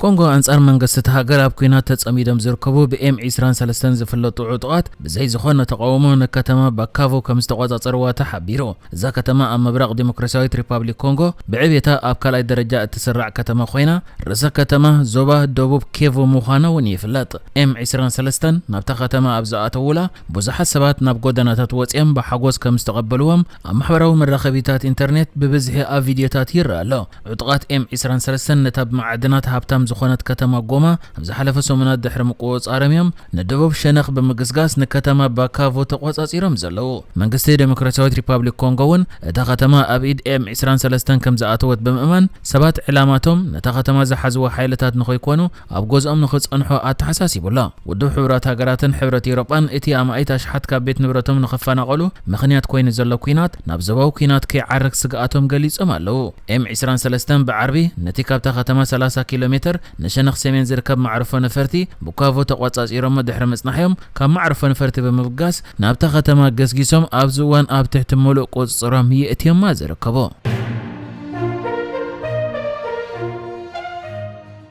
ኮንጎ ኣንጻር መንግስቲ እቲ ሃገር ኣብ ኲናት ተጸሚዶም ዝርከቡ ብኤም ዒስራን ሰለስተን ዝፍለጡ ዕጡቓት ብዘይ ዝኾነ ተቓውሞ ንከተማ ባካቮ ከም ዝተቖጻጸርዋ ተሓቢሩ። እዛ ከተማ ኣብ ምብራቕ ዲሞክራሲያዊት ሪፓብሊክ ኮንጎ ብዕቤታ ኣብ ካልኣይ ደረጃ እትስራዕ ከተማ ኮይና፣ ርእሰ ከተማ ዞባ ደቡብ ኬቮ ምዃና እውን ይፍለጥ። ኤም ዒስራን ሰለስተን ናብታ ከተማ ኣብ ዝኣተውላ ብዙሓት ሰባት ናብ ጎደናታት ወጺኦም ብሓጎስ ከም ዝተቐበልዎም ኣብ ማሕበራዊ መራኸቢታት ኢንተርኔት ብብዝሒ ኣብ ቪድዮታት ይረኣ ኣሎ። ዕጡቓት ኤም ዒስራን ሰለስተን ነታ ብማዕድናት ሃብታም ዝኾነት ከተማ ጎማ ኣብ ዝሓለፈ ሰሙናት ድሕሪ ምቁጽጻሮም እዮም ንደቡብ ሸነኽ ብምግስጋስ ንከተማ ባካቮ ተቖጻጺሮም ዘለዉ። መንግስቲ ዴሞክራሲያዊት ሪፓብሊክ ኮንጎ እውን እታ ከተማ ኣብ ኢድ ኤም ዒስራን ሰለስተን ከም ዝኣተወት ብምእማን ሰባት ዕላማቶም ነታ ከተማ ዝሓዝዋ ሓይልታት ንኸይኮኑ ኣብ ገዝኦም ንኽጸንሑ ኣተሓሳሲቡ ኣሎ። ውድብ ሕቡራት ሃገራትን ሕብረት ኤውሮጳን እቲ ኣማኢት ኣሽሓት ካብ ቤት ንብረቶም ንኽፈናቐሉ ምኽንያት ኮይኑ ዘሎ ኲናት ናብ ዞባዊ ኲናት ከይዓርግ ስግኣቶም ገሊጾም ኣለዉ። ኤም ዒስራን ሰለስተን ብዓርቢ ነቲ ካብታ ከተማ ሰላሳ ኪሎ ሜትር ንሸነኽ ሰሜን ዝርከብ መዕርፎ ነፈርቲ ቡካቮ ተቖጻጺሮሞ ድሕሪ ምጽናሕዮም ካብ መዕርፎ ነፈርቲ ብምብጋስ ናብታ ከተማ ገስጊሶም ኣብዚ እዋን ኣብ ትሕቲ ምሉእ ቁጽጽሮም የእትዮማ ዝርከቡ።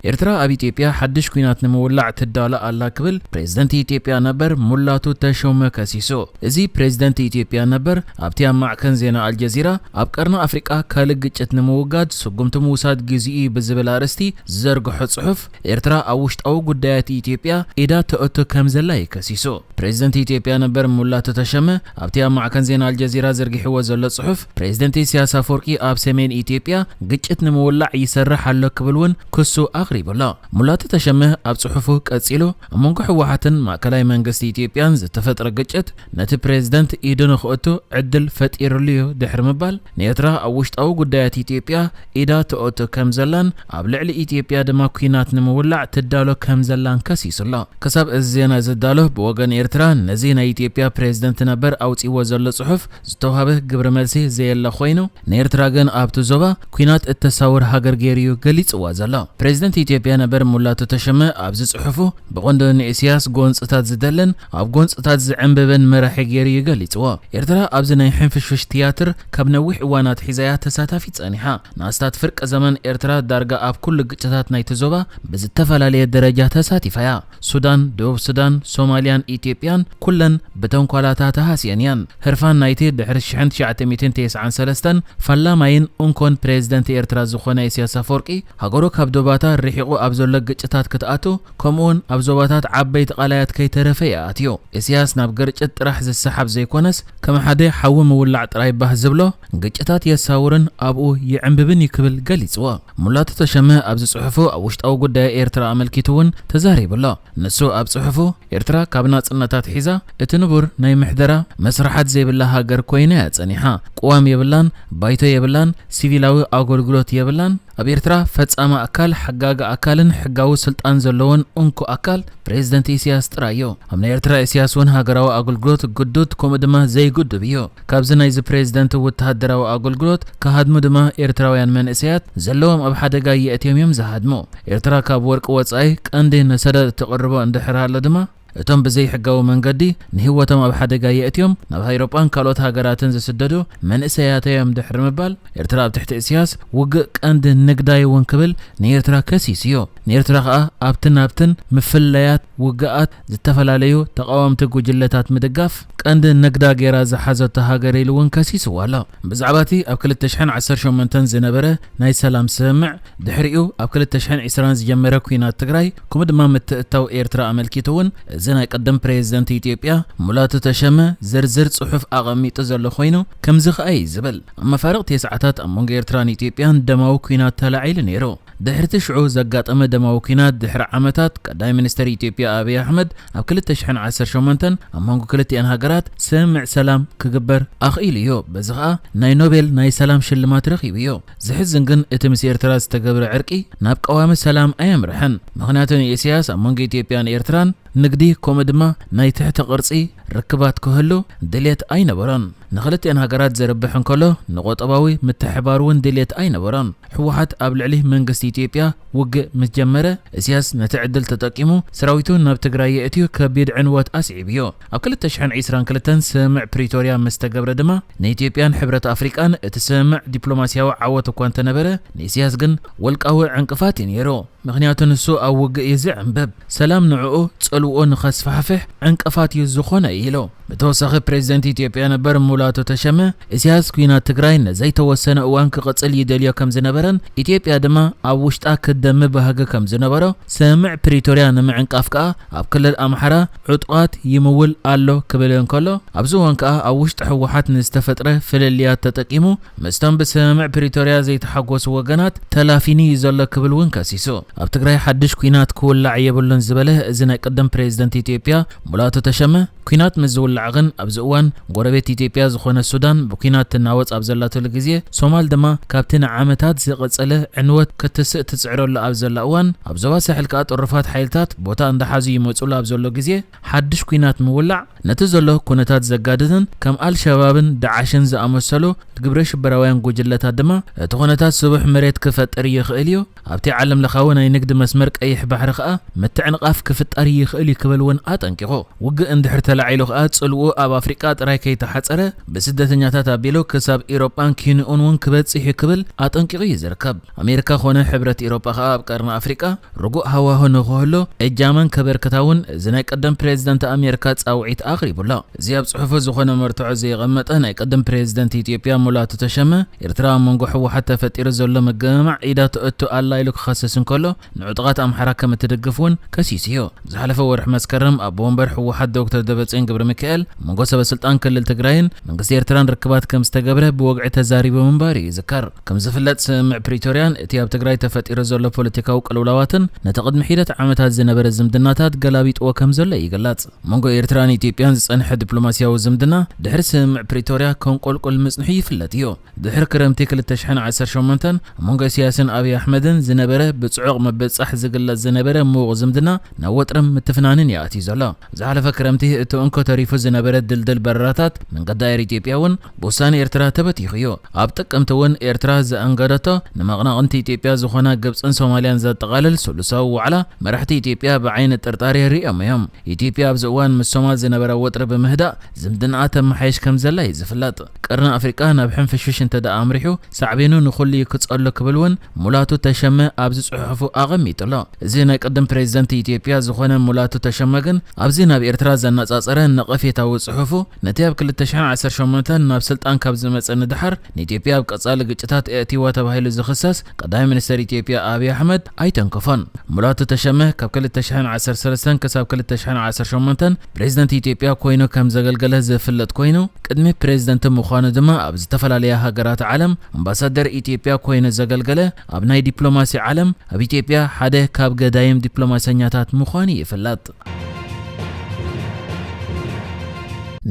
ኤርትራ ኣብ ኢትዮጵያ ሓድሽ ኲናት ንምውላዕ ትዳሎ ኣላ ክብል ፕሬዝደንት ኢትዮጵያ ነበር ሙላቱ ተሾመ ከሲሱ። እዚ ፕሬዝደንት ኢትዮጵያ ነበር ኣብቲ ኣብ ማዕከን ዜና ኣልጀዚራ ኣብ ቀርኒ ኣፍሪቃ ካልእ ግጭት ንምውጋድ ስጉምቲ ምውሳድ ግዚኡ እዩ ብዝብል ኣርእስቲ ዝዘርግሖ ጽሑፍ ኤርትራ ኣብ ውሽጣዊ ጉዳያት ኢትዮጵያ ኢዳ ተእቱ ከም ዘላ እዩ ከሲሱ። ፕሬዝደንት ኢትዮጵያ ነበር ሙላቱ ተሾመ ኣብቲ ኣብ ማዕከን ዜና ኣልጀዚራ ዘርጊሕዎ ዘሎ ጽሑፍ ፕሬዝደንት ኢሳያስ ኣፈወርቂ ኣብ ሰሜን ኢትዮጵያ ግጭት ንምውላዕ ይሰርሕ ኣሎ ክብል እውን ክሱ ኣቕሪቡ ኣሎ። ሙላቱ ተሸመ ኣብ ጽሑፉ ቀጺሉ፣ ኣብ መንጎ ህወሓትን ማእከላይ መንግስቲ ኢትዮጵያን ዝተፈጥረ ግጭት ነቲ ፕሬዝደንት ኢዱ ንኽእቱ ዕድል ፈጢሩሉ እዩ ድሕሪ ምባል፣ ንኤርትራ ኣብ ውሽጣዊ ጉዳያት ኢትዮጵያ ኢዳ ትእቱ ከም ዘላን ኣብ ልዕሊ ኢትዮጵያ ድማ ኲናት ንምውላዕ ትዳሎ ከም ዘላን ከሲሱ ኣሎ። ክሳብ እዚ ዜና ዝዳሎ ብወገን ኤርትራ ነዚ ናይ ኢትዮጵያ ፕሬዝደንት ነበር ኣውጺእዎ ዘሎ ጽሑፍ ዝተዋህበ ግብረ መልሲ ዘየለ ኮይኑ፣ ንኤርትራ ግን ኣብቲ ዞባ ኲናት እተሳውር ሃገር ገይሩ እዩ ገሊጽዋ ዘሎ። ፕሬዝደንት ኢትዮጵያ ነበር ሙላቱ ተሸመ ኣብዚ ጽሑፉ፣ ብቐንዱ ንኢሳያስ ጎንጽታት ዝደልን ኣብ ጎንጽታት ዝዕንብብን መራሒ ገይሩ እዩ ገሊጽዎ። ኤርትራ ኣብዚ ናይ ሕንፍሽፍሽ ትያትር ካብ ነዊሕ እዋን ኣትሒዛ እያ ተሳታፊት ጸኒሓ። ንኣስታት ፍርቂ ዘመን ኤርትራ ዳርጋ ኣብ ኩሉ ግጭታት ናይቲ ዞባ ብዝተፈላለየ ደረጃ ተሳቲፋ እያ። ሱዳን፣ ደቡብ ሱዳን፣ ሶማልያን ኢትዮጵያን ኩለን ብተንኮላታ ተሃስየን እየን። ህርፋን ናይቲ ድሕሪ ሽሕን ትሽዓተ ሚእትን ተስዓን ሰለስተን ፈላማይን እንኮን ፕሬዝደንት ኤርትራ ዝኾነ ኢሳያስ ኣፈወርቂ፣ ሃገሩ ካብ ዶባታ ርሒቑ ኣብ ዘሎ ግጭታት ክትኣቱ፣ ከምኡውን ኣብ ዞባታት ዓበይቲ ቃላያት ከይተረፈ ይኣትዮ። ኢሳያስ ናብ ግርጭት ጥራሕ ዝሰሓብ ዘይኮነስ፣ ከም ሓደ ሓዊ ምውላዕ ጥራይ ባህ ዝብሎ፣ ግጭታት የሳውርን ኣብኡ ይዕንብብን እዩ ክብል ገሊጽዎ። ሙላቱ ተሸመ ኣብዚ ጽሑፉ ኣብ ውሽጣዊ ጉዳይ ኤርትራ ኣመልኪቱ እውን ተዛሪቡ ኣሎ። ንሱ ኣብ ጽሑፉ፣ ኤርትራ ካብ ናጽነታ ኣትሒዛ እቲ ንቡር ናይ ምሕደራ መስርሓት ዘይብላ ሃገር ኮይና እያ ጸኒሓ። ቅዋም የብላን፣ ባይቶ የብላን፣ ሲቪላዊ ኣገልግሎት የብላን። ኣብ ኤርትራ ፈጻሚ ኣካል፣ ሓጋጊ ኣካልን ሕጋዊ ስልጣን ዘለዎን እንኮ ኣካል ፕሬዝደንት ኢሳያስ ጥራይ እዩ። ኣብ ናይ ኤርትራ ኢሳያስ እውን ሃገራዊ ኣገልግሎት ግዱድ ከምኡ ድማ ዘይግዱብ እዩ። ካብዚ ናይዚ ፕሬዝደንት ወተሃደራዊ ኣገልግሎት ክሃድሙ ድማ ኤርትራውያን መንእሰያት ዘለዎም ኣብ ሓደጋ የእትዮም እዮም ዝሃድሙ። ኤርትራ ካብ ወርቂ ወጻኢ ቀንዲ ነሰዳት እትቕርቦ እንድሕር ኣሎ ድማ፣ እቶም ብዘይሕጋዊ መንገዲ ንህይወቶም ኣብ ሓደጋ የእትዮም ናብ ኣውሮጳን ካልኦት ሃገራትን ዝስደዱ መንእሰያት እዮም ድሕሪ ምባል፣ ኤርትራ ኣብ ትሕቲ ኢሳያስ ውግእ ቀንዲ ንግዳይ እውን ክብል ንኤርትራ ከሲሱ እዩ። ንኤርትራ ከኣ ኣብትን ኣብትን ምፍለያት ውግኣት ዝተፈላለዩ ተቓወምቲ ጉጅለታት ምድጋፍ ቀንዲ ንግዳ ገይራ ዝሓዘቶ ሃገር ኢሉ እውን ከሲስዋ ኣሎ። ብዛዕባ እቲ ኣብ ክልተ ሽሕን ዓሰርተ ሸሞንተን ዝነበረ ናይ ሰላም ስምምዕ፣ ድሕሪኡ ኣብ ክልተ ሽሕን ዕስራን ዝጀመረ ኲናት ትግራይ፣ ከምኡ ድማ ምትእትታው ኤርትራ ኣመልኪቱ እውን፣ እዚ ናይ ቅድም ፕሬዝደንት ኢትዮጵያ ሙላቱ ተሸመ ዝርዝር ጽሑፍ ኣቐሚጡ ዘሎ ኮይኑ፣ ከምዚ ከኣ እዩ ዝብል። ኣብ መፋርቕ ተስዓታት ኣብ መንጎ ኤርትራን ኢትዮጵያን ደማዊ ኲናት ተላዒሉ ነይሩ። ድሕሪ እቲ ሽዑ ዘጋጠመ ደማዊ ኲናት ድሕሪ ዓመታት፣ ቀዳማይ ሚኒስተር ኢትዮጵያ ኣብይ ኣሕመድ ኣብ ክልተ ሽሕን ዓሰርተ ሸሞንተን ኣብ መንጎ ክልቲኣን ሃገራት ስምምዕ ሰላም ክግበር ኣኽኢሉ እዩ። በዚ ኸኣ ናይ ኖቤል ናይ ሰላም ሽልማት ረኺቡ እዩ። ዘሕዝን ግን፣ እቲ ምስ ኤርትራ ዝተገብረ ዕርቂ ናብ ቀዋሚ ሰላም ኣየምርሐን። ምኽንያቱ፣ ንኢሳያስ ኣብ መንጎ ኢትዮጵያን ኤርትራን ንግዲ፣ ከምኡ ድማ ናይ ትሕቲ ቅርጺ ርክባት ክህሉ ድሌት ኣይነበሮን። ንኽልቲኣን ሃገራት ዘርብሕ እንከሎ፣ ንቆጠባዊ ምትሕባር እውን ድሌት ኣይነበሮን። ህወሓት ኣብ ልዕሊ መንግስቲ ኢትዮጵያ ውግእ ምስ ጀመረ፣ ኢሳያስ ነቲ ዕድል ተጠቂሙ ሰራዊቱ ናብ ትግራይ የእትዩ ከቢድ ዕንወት ኣስዒቡ እዩ። ኣብ ክልተ ሽሕን ዕስራን ክልተን ስምምዕ ፕሪቶርያ ምስ ተገብረ ድማ፣ ንኢትዮጵያን ሕብረት ኣፍሪቃን እቲ ስምምዕ ዲፕሎማስያዊ ዓወት እኳ እንተነበረ፣ ንኢሳያስ ግን ውልቃዊ ዕንቅፋት እዩ ነይሩ። ምኽንያቱ ንሱ ኣብ ውግእ እዩ ዝዕንብብ። ሰላም ንዕኡ ጸልውኦ ንኸስፋሕፍሕ ዕንቅፋት እዩ ዝኾነ ኢሉ። ብተወሳኺ ፕሬዚደንት ኢትዮጵያ ነበር ሙላቱ ተሸመ፣ ኢሳያስ ኲናት ትግራይ ንዘይተወሰነ እዋን ክቕጽል ይደልዮ ከም ዝነበረን ኢትዮጵያ ድማ ኣብ ውሽጣ ክትደሚ ባህጊ ከም ዝነበሮ፣ ስምምዕ ፕሪቶርያ ንምዕንቃፍ ከኣ ኣብ ክልል ኣምሓራ ዕጡቓት ይምውል ኣሎ ክብል እንከሎ፣ ኣብዚ እዋን ከኣ ኣብ ውሽጢ ህወሓት ንዝተፈጥረ ፍልልያት ተጠቂሙ ምስቶም ብስምምዕ ፕሪቶርያ ዘይተሓጎሱ ወገናት ተላፊኑ እዩ ዘሎ ክብል እውን ከሲሱ። ኣብ ትግራይ ሓድሽ ኲናት ክውላዕ የብሉን ዝበለ እዚ ናይ ቅድም ፕሬዚደንት ኢትዮጵያ ሙላቱ ተሸመ፣ ኲናት ምስ ዝውላዕ ግን ኣብዚ እዋን ጎረቤት ኢትዮጵያ ዝኾነ ሱዳን ብኲናት ትናወጽ ኣብ ዘላትሉ ግዜ፣ ሶማል ድማ ካብቲ ንዓመታት ዝቐጸለ ዕንወት ክትስእ ትጽዕረሉ ኣብ ዘላ እዋን፣ ኣብ ዞባ ሳሕል ከኣ ጥሩፋት ሓይልታት ቦታ እንዳሓዙ ይመጹሉ ኣብ ዘሎ ግዜ፣ ሓድሽ ኲናት ምውላዕ ነቲ ዘሎ ኩነታት ዘጋድድን ከም ኣልሸባብን ዳዓሽን ዝኣመሰሉ ግብረ ሽበራውያን ጉጅለታት ድማ እቲ ኩነታት ስቡሕ መሬት ክፈጥር ይኽእል እዩ። ኣብቲ ዓለም ለኻዊ ናይ ንግዲ መስመር ቀይሕ ባሕሪ ከኣ ምትዕንቓፍ ክፍጠር ይኽእል እዩ ክብል እውን ኣጠንቂቑ። ውግእ እንድሕር ተላዒሉ ከኣ ጽልኡ ኣብ ኣፍሪቃ ጥራይ ከይተሓጸረ ብስደተኛታት ኣቢሉ ክሳብ ኢሮጳን ኪንኡን እውን ክበጽሕ እዩ ክብል ኣጠንቂቑ እዩ ዝርከብ። ኣሜሪካ ኮነ ሕብረት ኢሮጳ ከኣ ኣብ ቀርኒ ኣፍሪቃ ርጉእ ሃዋሁ ንኽህሉ እጃመን ከበርክታ እውን እዚ ናይ ቀደም ፕሬዚደንት ኣሜሪካ ጻውዒት ኣቕሪቡ ኣሎ። እዚ ኣብ ጽሑፉ ዝኾነ መርትዖ ዘየቐመጠ ናይ ቀደም ፕሬዚደንት ኢትዮጵያ ሙላቱ ተሸመ፣ ኤርትራ ኣብ መንጎ ህወሓት ተፈጢሩ ዘሎ ምግምማዕ ኢዳ ተእቱ ኣላ ኢሉ ክኸስስ እንከሎ፣ ንዕጡቓት ኣምሓራ ከም እትድግፍ እውን ከሲሱ እዩ። ዝሓለፈ ወርሒ መስከረም ኣቦ ወንበር ህወሓት ዶክተር ደብረጽዮን ገብረ ሚካኤል መንጎ ሰበ ስልጣን ክልል ትግራይን መንግስቲ ኤርትራን ርክባት ከም ዝተገብረ ብወግዒ ተዛሪቡ ምንባሩ ይዝከር። ከም ዝፍለጥ ስምምዕ ፕሪቶርያን እቲ ኣብ ትግራይ ተፈጢሩ ዘሎ ፖለቲካዊ ቅልውላዋትን ነቲ ቅድሚ ሒደት ዓመታት ዝነበረ ዝምድናታት ገላቢጥዎ ከም ዘሎ ይግለጽ። መንጎ ኤርትራን ኢትዮጵያን ዝጸንሐ ዲፕሎማስያዊ ዝምድና ድሕሪ ስምምዕ ፕሪቶርያ ከንቆልቁል ምጽንሑ ይፍለጥ እዩ። ድሕሪ ክረምቲ ክልተ ሽሕን ዓሰርተ ሸሞንተን ኣብ መንጎ ኢሳያስን ኣብይ ኣሕመድን ዝነበረ ብጽዑቕ ምብጻሕ ዝግለጽ ዝነበረ ምዉቕ ዝምድና ናብ ወጥርን ምትፍናንን እዩ ኣትዩ ዘሎ። ዝሓለፈ ክረምቲ እቲ እንኮ ተሪፉ ዝነበረ ድልድል በረራታት መንገዲ ኣየር ኢትዮጵያ እውን ብውሳኔ ኤርትራ ተበቲኹ እዩ። ኣብ ጥቅምቲ እውን ኤርትራ ዘኣንገደቶ ንመቕናቕንቲ ኢትዮጵያ ዝኾና ግብጽን ሶማልያን ዘጠቓልል ስሉሳዊ ዋዕላ መራሕቲ ኢትዮጵያ ብዓይኒ ጥርጣሬ ሪኦም እዮም። ኢትዮጵያ ኣብዚ እዋን ምስ ሶማል ዝነበራ ወጥሪ ብምህዳእ ዝምድናኣ ተመሓየሽ ከም ዘላ እዩ ዝፍለጥ። ቀርኒ ኣፍሪቃ ናብ ሕንፍሽፍሽ እንተ ደኣ ኣምሪሑ ሳዕቤኑ ንኹሉ እዩ ክጸሉ ክብል እውን ሙላቱ ተሸመ ኣብዚ ጽሑፉ ኣቐሚጡ ኣሎ። እዚ ናይ ቅድም ፕሬዚደንት ኢትዮጵያ ዝኾነ ሙላቱ ተሸመ ግን ኣብዚ ናብ ኤርትራ ዘነጻጸረ ነቐፌታዊ ጽሑፉ ነቲ ኣብ ክልተ ሽሕን ዓሰርተ ሸሞንተን ናብ ስልጣን ካብ ዝመጸ ንድሓር ንኢትዮጵያ ኣብ ቀጻሊ ግጭታት ኣእትይዋ ተባሂሉ ዝኽሰስ ቀዳማይ ሚኒስተር ኢትዮጵያ ኣብይ ኣሕመድ ኣይተንከፎን። ሙላቱ ተሸመ ካብ ክልተ ሽሕን ዓሰርተ ሰለስተን ክሳብ ክልተ ሽሕን ዓሰርተ ሸሞንተን ፕሬዚደንት ኢትዮጵያ ኮይኑ ከም ዘገልገለ ዝፍለጥ ኮይኑ፣ ቅድሚ ፕሬዚደንት ምዃኑ ድማ ኣብ ዝተፈላለያ ሃገራት ዓለም ኣምባሳደር ኢትዮጵያ ኮይኑ ዘገልገለ፣ ኣብ ናይ ዲፕሎማሲ ዓለም ኣብ ኢትዮጵያ ሓደ ካብ ገዳይም ዲፕሎማሰኛታት ምዃኑ ይፍለጥ።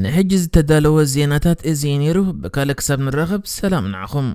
ንሕጂ ዝተዳለወ ዜናታት እዚ እዩ ነይሩ። ብካልእ ክሳብ ንራኸብ ሰላም ንዓኹም።